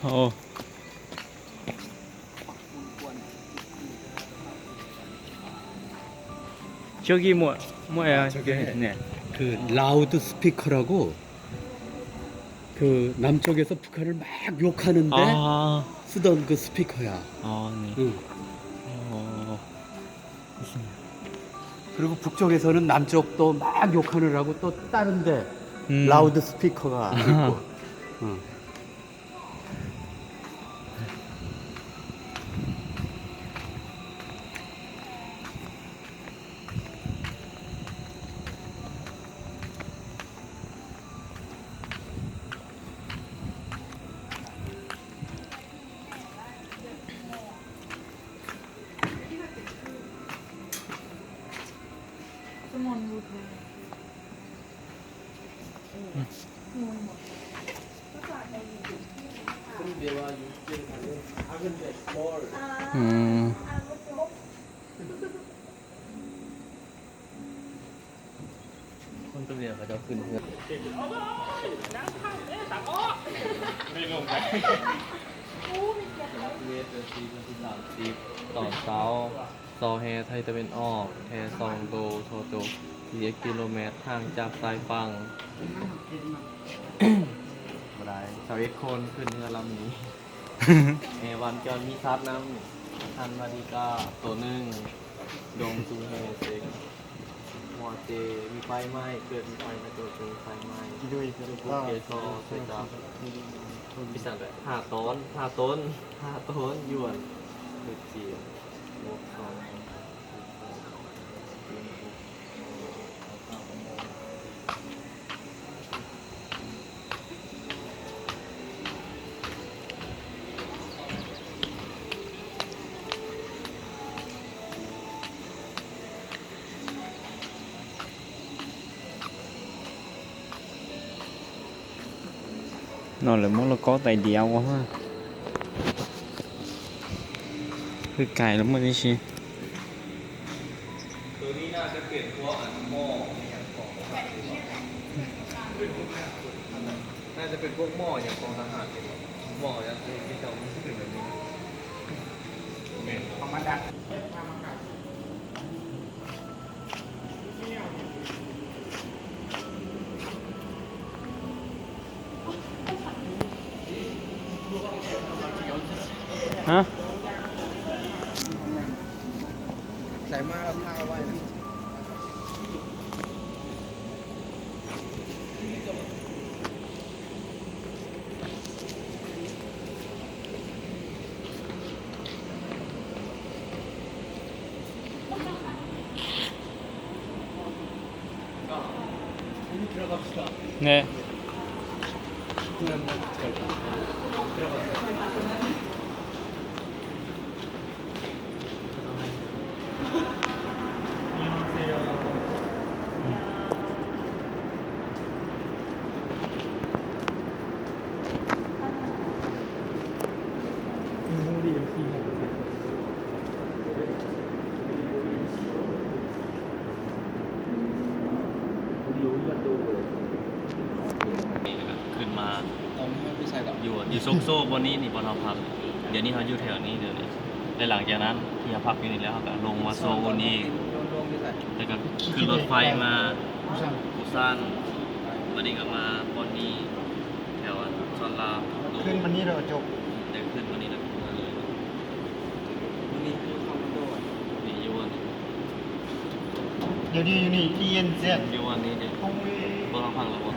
어. 저기 뭐, 뭐야? 저게 네. 그 라우드 스피커라고 그 남쪽에서 북한을 막 욕하는데 아. 쓰던 그 스피커야. 아, 네. 응. 어. 그리고 북쪽에서는 남쪽도 막 욕하느라고 또 다른데 음. 라우드 스피커가 있고. 응. 음. ຄົນຕົວເມຍເຂົາເຈົ້າຂຶ້ນເຮືອນ ໄດ້ລົງໄປ ເມດເດືອນສີ່ ວັນທີສາມສິບ ຕອນເຊົ້າ ຊໍແຮ່ໄທຕາເວັນອອກ ແຮ່ຊອງໂດ ຊໍໂຈ ສີ່ສິບເອັດກິໂລແມັດ ຫ່າງຈາກຊາຍຝັ່ງ ບໍ່ໄດ້ ຊາວເອັດຄົນຂຶ້ນເຮືອລຳນີ້. ແອວັນຈອນມີສັດນຳ ທັນມາດີກາໂຕໜຶ່ງ ດົງຈຸງເຮເຊັງ ຫົວເຈ ມີໄຟໄໝ້ ເກີດມີໄຟໃນໂຕເກີດໄຟໄໝ້ ເກຊອນ ເສດາ ພິສັນແບບ ຫ້າຕອນ ຫ້າຕົນ ຫ້າຕົນ ຢວນ ເກີດເສຍ ໝວກສອງ. ນອນແລ້ວມໍລະກໍໄຕດຽວວ່າ ຄືໄກແລ້ວມື້ນີ້ຊິ ໂຕນີ້ໜ້າຈະເປັນພວກອັນໝໍ້ອີ່ຫຍັງຂອງທະຫານ ໜ້າຈະເປັນພວກໝໍ້ອີ່ຫຍັງຂອງທະຫານ ໝໍ້ຫຍັງທີ່ເຈົ້າມີຊື່ແບບນີ້ ແມ່ນ ເອົາມາດັດ. ຮະ? ໃສ່ມາແລ້ວພາໄວ້ນະ. ແນ່. ຂຶ້ນມາ ຢູ່ ຢູ່ໂຊກໂຊ ບ່ອນນີ້ນີ້ ບ່ອນເຮົາພັກ ດຽວນີ້ເຮົາຢູ່ແຖວນີ້ ດຽວນີ້ ແລະ ຫຼັງຈາກນັ້ນທີ່ເຮົາພັກຢູ່ນີ້ແລ້ວ ເຮົາກໍລົງມາໂຊນອີກ ແລ້ວກໍຂຶ້ນລົດໄຟມາ ປູຊານ ບັດນີ້ກໍມາບ່ອນນີ້ ແຖວອັນຊອນລາວ ຂຶ້ນມານີ້ແລ້ວກໍຈົບ ແຕ່ຂຶ້ນມານີ້ແລ້ວ ມາເລີຍ ນີ້ຢູ່ອັນ ດຽວນີ້ຢູ່ນີ້ ອີເອັນເຊັດ ຢູ່ອັນນີ້ເດ້ ໂອ້ຍ ບໍ່ລອງຟັງແລ້ວບໍ່?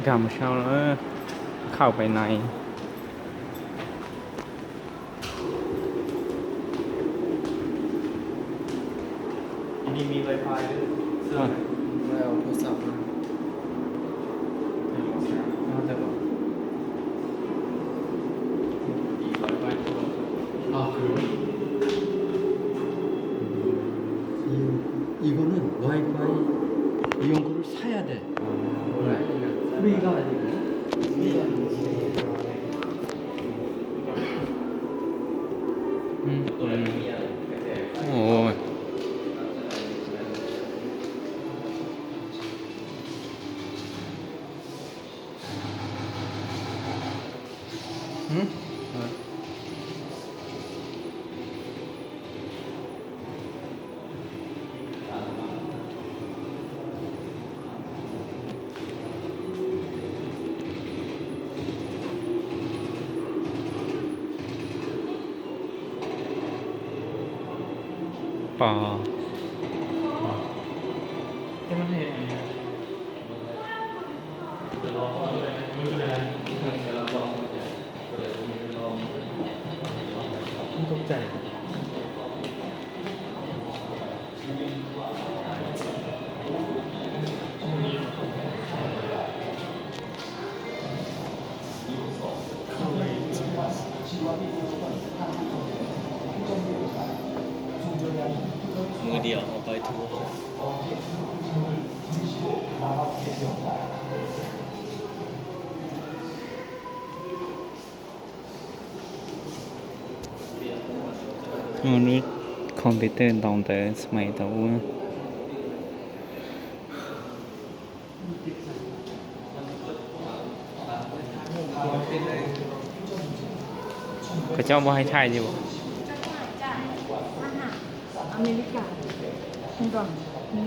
ກາມເຊົ້າເລີຍ ເຂົ້າໄປໃນ ທີ່ນີ້ມີໄວໄຟເດີ ເຊື່ອໄໝ? ບໍ່ໄດ້ເອົາໂທລະສັບມາ ເອົາແຕ່ວ່າ ມີໄວໄຟໂທລະສັບ ອ່າ ຄື 이거는 와이파이 이용권을 사야 돼. 어, 그래? 프리가 아니고. 음, 음. 어. ປາ ຕົກໃຈ. ມື້ດຽວເຮົາໄປທົ່ວ. ມະນຸດຄອມພິວເຕີຕອນແຕ່ສະໄໝຕາອູ້ນ. ເຂົາເຈົ້າບໍ່ໃຫ້ຖ່າຍຢູ່ບໍ່? ອາເມລິກາ ເຫັນບໍ່? ອໍ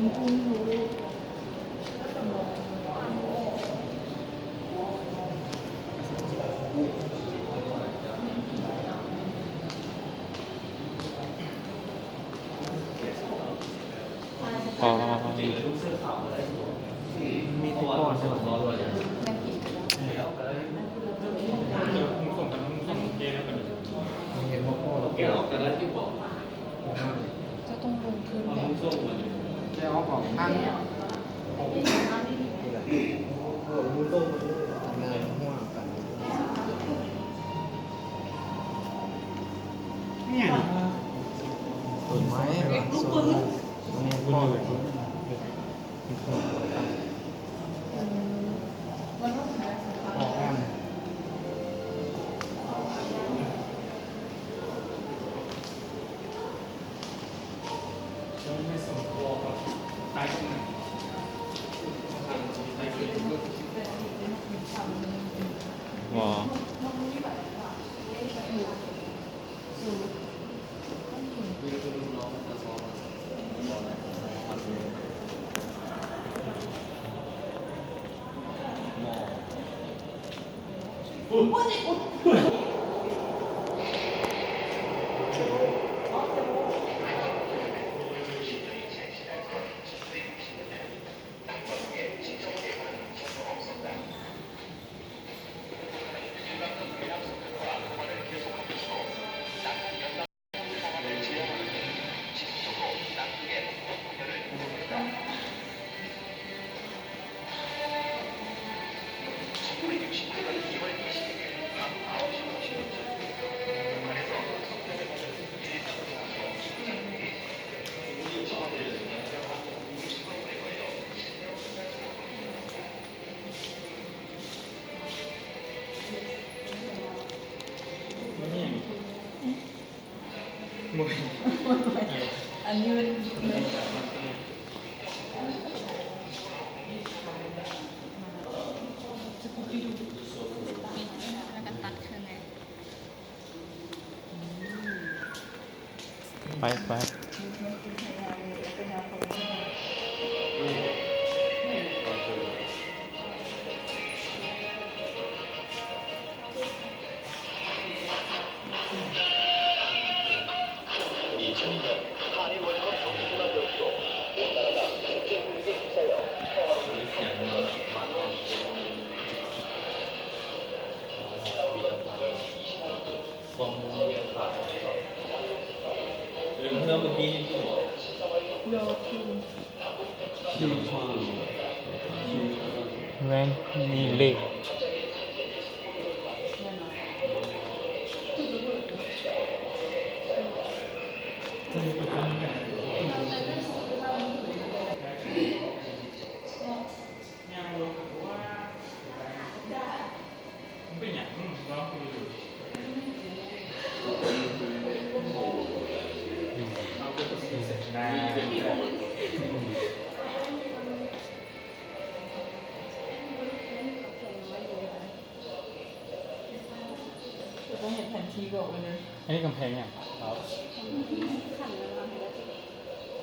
ມີແຕ່ກ່ອນໃຊ່ບໍ່? ເຈົ້າຕ້ອງລົງທຶນແບບ ແຕ່ເອົາຂອງທາງນີ້ແຫຼະ ເອົາຫົວກັນ ນີ້ຫຍັງ? ຕົ້ນໄມ້ ຕົ້ນໄມ້ ອອກງາມ. ບໍ່ ບໍ່ ອັນນີ້ມັນ ແລ້ວກໍຕັດເຄື່ອງໃນ ໄປ ໄປ. ແວ່ນມີເລກ. ອັນນີ້ກຳແພງຫຍັງ?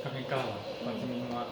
ກຳແພງເກົ່າ ມັນຊິມີງວດ.